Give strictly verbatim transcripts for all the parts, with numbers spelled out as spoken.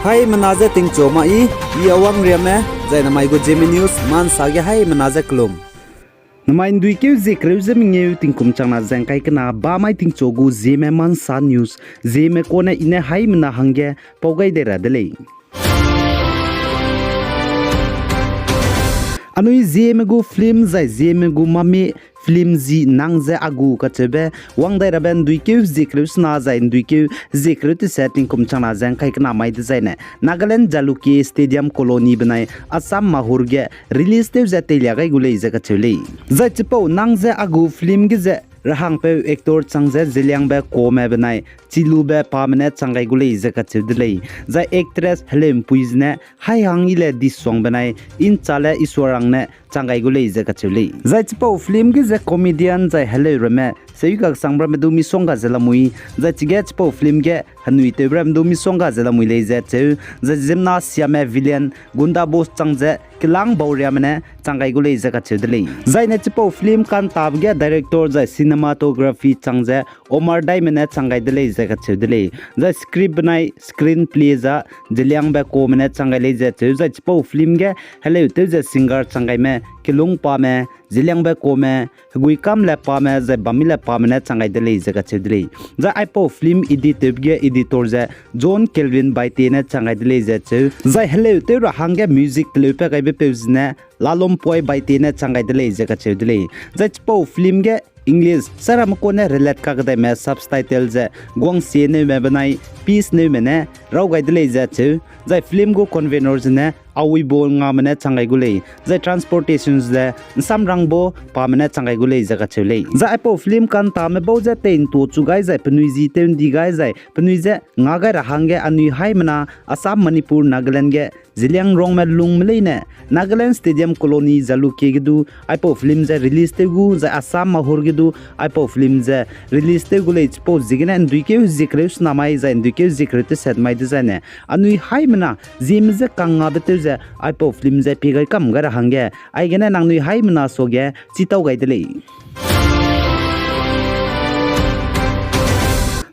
Haimena je tingchu ma i, i Awang Riame, zai namai gu Zeme News, mansa ge haimena je kelum. Namai ’nduikeu zie kereu ze mengeu tingkum changna ze ’ngkai kena bamai tingchu gu Zeme Mansa News, Zeme kone i ne haimena hangge pau gai dei ra de lei. Anui Zeme gu film zai Zeme gu mami film zi Nang ze Agu kacheube, wang dai rabe ’nduikeu zie kereu sena zai ’nduikeu zie kereu tese tingkum changna ze ’ngkai kena mai dezaine, Nagaland Jalukie Stadium Colony benai Assam Mahur ge release tew ze teilia gai gu lei ze kacheu lei. Zai chipau Nang ze Agu film ge ze rahangpeu actor chang ze Zeliangbe Kome benai Chilube Pame ne chang gai gu lei ze kacheu de lei. Zai actress heleu'mpui zene Haihang Ile Disuang benai Nchale Isuarang ne chang gai gu lei ze kacheu lei. Zai chipau film ge ze comedian zai heleu ramme seikak sang ramme du misongga ze lamui, zai chige chipau film ge henui tew ramme du misongga ze lamui lei ze cheu, zai ziemmena siame villain Gunda Boss chang ze Kelang Bauriame ne chang gai gu lei ze kacheu de lei. Zaine chipau film kantabe ge director zai cinematography chang ze Omar Daime ne chang gai de lei ze kacheu de lei. Zai script benai screenplay za Zeliangbe Kome ne chang gai lei ze cheu, zai chipau film ge heleu tew ze singer chang gaime Kelung Pame, Zeliangbe Kome, Heguikamle Pame, zai Bamile Pame ne chang gai de lei ze kacheu de lei. Zai aipau film edit tewbe ge editor ze John Kelvin Baite ne chang gai de lei ze cheu, zai heleu tew ra hangge music teleupat gaibe peu zene Lalompuai Baite ne chang gai de lei ze kacheu de lei. Zai chipau film ge English sairamme kone relate kakedaime subtitle ze Guangsie Neume benai Peace Neume ne raw gai de lei ze cheu, zai film gu convener zene Awibo Ngame ne chang gai gu lei, zai transportation ze Nsamrangbo Pame ne chang gai gu lei ze kacheu lei. Zai aipau film kantame bau ze tei ’ntuachu gai zai penui ji tew ’ndi gai zai penui je nga gai ra hangge anui haimena Assam, Manipur, Nagaland ge Zeliangrongme lungme leine Nagaland Stadium Colony Jalukie ge du aipau film ze release tew gu, zai Assam Mahur ge du aipau film ze release tew gu lei. Chipau ziegene ’nduikeu zie kereu sena mai zai ’nduikeu zie kereu teset mai dezaine, anui haimena Zeme je kangngabe tew ze aipau film ze pie gai kam gai ra hangge, aigene nangnui haimena suage chitau gai de lei.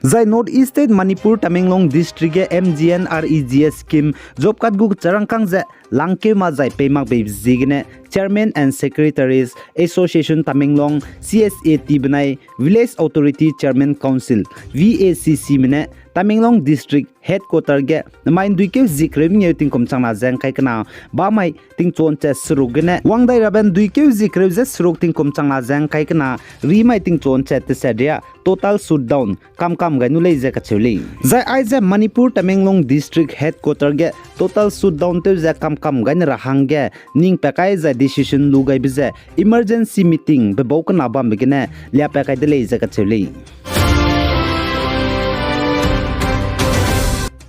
Zai North East State Manipur Tamenglong District ge M G N R E G S scheme job card gu kecharangkang ze langkeu ma zai pei mak beibe ziegene Chairman and Secretaries Association Tamenglong, C S A T benai Village Authority Chairman Council, V A C C me ne Tamenglong District Headquarter ge namai ’nduikeu zie kereu mengeu tingkum changna ze ’ngkai kena bamai tingchu ’nchat seruk gene wang dai rabe ’nduikeu zie kereu ze seruk tingkum changna ze ’ngkai kena rimai tingchu ’nchat teset ria total shutdown kamkam gai nu lei ze kacheu lei. Zai aize Manipur Tamenglong District Headquarter ge total shutdown tew ze kamkam gai ne ra hangge ning pa kai zai decision lu gaibe ze emergency meeting bebau kena bambe gene lia pa kai de lei ze kacheu lei.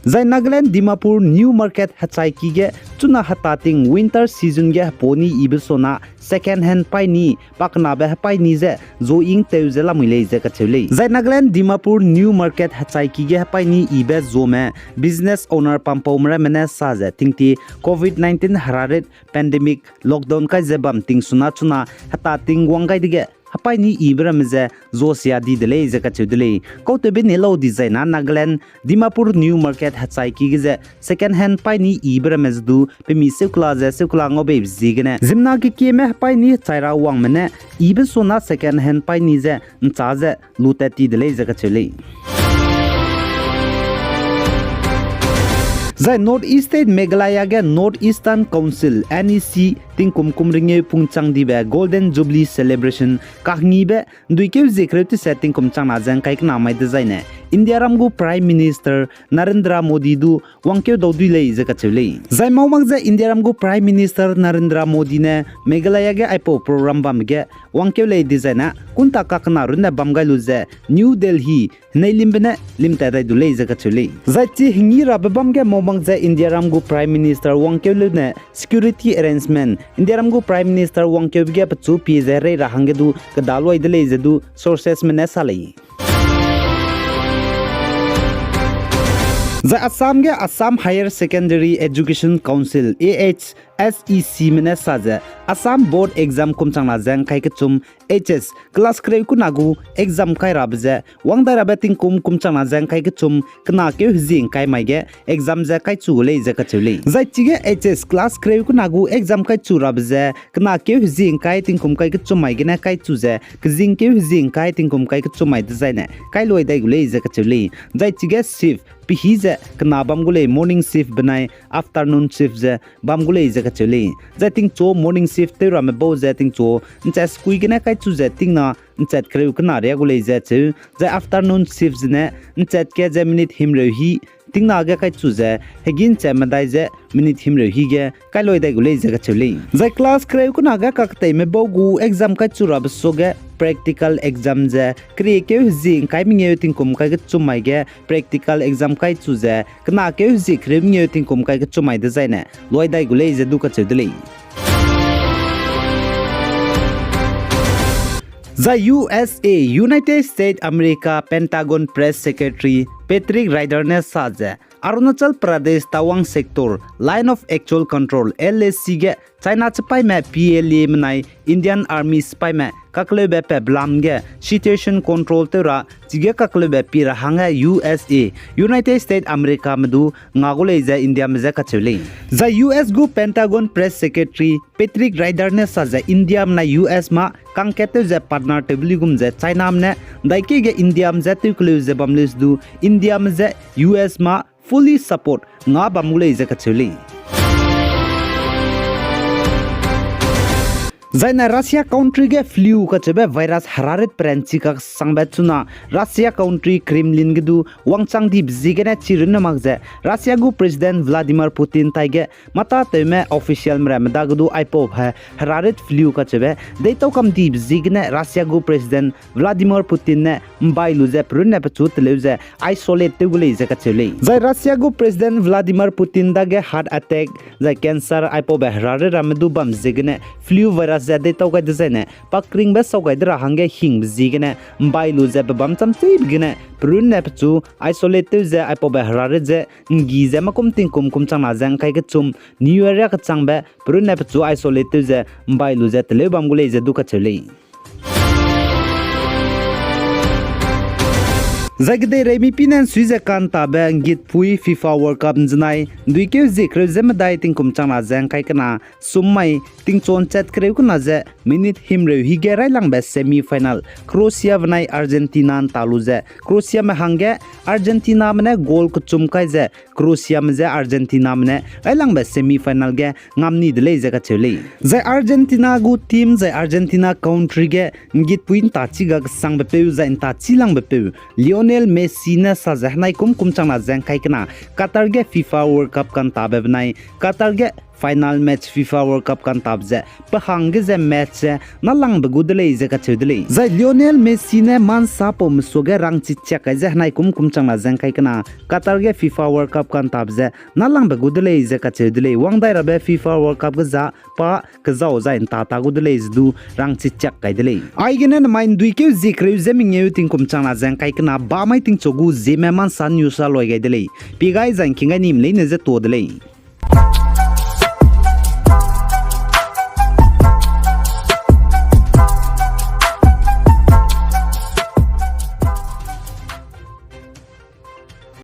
Zai Nagaland Dimapur New Market hechaiki ge chuna heta ting winter season ge hepo ni yibe sona second hand paîni pakenabe hepaîni ze zo ingtew ze lamui lei ze kacheu lei. Zai Nagaland Dimapur New Market hechaiki ge hepaîni yibe zome business owner pampaume ramme ne sa ze tingtie covid nineteen herarit pandemic lockdown kai ze bam ting suna chuna heta ting wang gai dege hepaîni yibe ramme ze zo sia di de lei ze kacheu de lei. Kautewbe ne lau dizai na Nagaland Dimapur New Market hechaiki ge ze second hand paîni yibe ramme ze du pemi seukela ze seukela ngau beibe ziegene ziemmena kekieme hepaîni hechai ra wangme ne yibe sona second hand paîni ze ’nchâ ze lu tat ti de lei ze kacheu lei. Zai North East State Meghalaya ge North Eastern Council, N E C, tingkum kum ringeu pungchang dibe Golden Jubilee Celebration kahngibe ’nduikeu zie kereu teset tingkum changna ze ’ngkai kena mai dezaine Indiaram gu Prime Minister Narendra Modi du wangkeu dau dui lei ze kacheu lei. Zai mau mak ze Indiaram gu Prime Minister Narendra Modi ne Meghalaya ge aipau program bam ge wangkeu lei dizai na kunta kakena runne bam gai lu ze New Delhi henei limbe ne limtat dai du lei ze kacheu lei. Zai chi hengi rabe bam ge mau mak ze Indiaram gu Prime Minister wangkeu leu ne security arrangement, Indiaram gu Prime Minister wangkeube ge pechu pie ze rei ra hangge du kedalui de lei ze du sourcesme ne sa lei. Zai Assam ge Assam Higher Secondary Education Council, A H S E Cme ne sa ze, Assam Board Exam kum changna ze ngkai kechum, H S class kereu kuna gu exam kai rabe ze, wang dai rabe tingkum kum changna ze ngkai kechum, kena keu hezie ngkai mai ge exam ze kaichu gu lei ze kacheu lei. Zai chige H S class kereu kuna gu exam kaichu rabe ze, kena keu hezie ngkai tingkum kai kechum mai gene kaichu ze, kezing keu hezie ngkai tingkum kai kechum mai dezaine kailuai dai gu lei ze kacheu lei. Zai chige shift pehî ze kena bam gu lei, morning shift benai afternoon shift ze bam gu lei ze kacheu lei. Zai tingchu morning shift tew ramme bau ze tingchu nchat sekui gene kaichu ze tingna nchat kereu kena riâ gu lei ze cheu. Zai afternoon shift zene nchat ke ze minute himreu hî, tingna ge kaichu ze hegî nchat medai ze minute himreu hî ge kailuai dai gu lei ze kacheu lei. Zai class kereu kuna ge kaketeime bau gu exam kaichu rabe suage practical exam ze, keriekeu hezie ngkai mengeu tingkum kai kechum mai ge practical exam kaichu ze, kena keu hezie kereu mengeu tingkum kai kechum mai dezaine luai dai gu lei ze du kacheu de lei. Zai U S A, United States America Pentagon Press Secretary Patrick Ryder ne sa ze, Arunachal Pradesh Tawang Sector, Line of Actual Control, L A C ge China chipaîme P L A menai Indian Army sipaîme kakleube pe belam ge situation control tew ra, chige kakleube pi ra hangge U S A, United States Americame du nga gu lei ze Indiame je kacheu lei. Zai U S gu Pentagon Press Secretary Patrick Ryder ne sa ze Indiame nai U S mâ kangkat tew ze partner tewbe luigum ze Chiname ne ndaikeu ge Indiame je tew keleu ze bam leu se du Indiame je U S mâ fully support nga bam gu lei ze kacheu lei. Zaine Russia country ge flu kacheube virus herarit peranchi kaksangbe chuna Russia country Kremlin ge du wangchang dibe ziegene chirunne mak ze Russia gu President Vladimir Putin taige matâtewme officialme ramme dage du aipau he herarit flu kacheube deitau kam dibe ziegene Russia gu President Vladimir Putin ne mbai lu ze perunne pechu teleu ze isolate tew gu lei ze kacheu lei. Zai Russia gu President Vladimir Putin dage heart attack, zai cancer aipaube herarit ramme du bam ziegene flu virus ze deitau gai dezaine pakringbe sau gai de ra hangge hingbe ziegene mbai lu ze pebâm chamcheibe gene perunne pechu isolate tew ze aipaube herarit ze nggi ze makum tingkum kum changna ze ngkai kechum New Year kechangbe perunne pechu isolate tew ze mbai lu ze teleu bam gu lei ze du kacheu lei. Zai kedeireimi pî ne nsui ze ka'ntabe nggitpui FIFA World Cup nzenai nduikeu zie kereu ze medai tingkum changna ze ngkai kena sum mai tingchu nchat kereu kena ze minute himreu hige railangbe semi final Croatia benai Argentina nta lu ze Croatiame hangge Argentiname ne goal kechum kai ze Croatiame je Argentiname ne railangbe semi final ge ngam ni de lei ze kacheu lei. Zai Argentina gu team zai Argentina country ge nggitpui ntachi ga kesangbe peu zai ntachi langbe peu Lionel Messi ne sa ze henai kum kum changna ze ngkai kena Qatar ge FIFA World Cup ka'ntabe benai Qatar ge final match FIFA World Cup ka'ntabe ze pe hangge ze match ze nalangbe gu de lei ze kacheu de lei. Zai Lionel Messi ne mansa paume suage rangchi chiak kai ze henai kum kum changna ze ngkai kena Qatar ge FIFA World Cup ka'ntabe ze nalangbe gu de lei ze kacheu de lei. Wang dai rabe FIFA World Cup ge za pa kezau zai nta ta gu de lei ze du rangchi chiak kai de lei. Aigene nemai nduikeu zie kereu ze mengeu tingkum changna ze ngkai kena bamai tingchu gu zieme mansa news a loi gai de lei. Pi gai zai ngking gai nim leine ze tuâ de lei.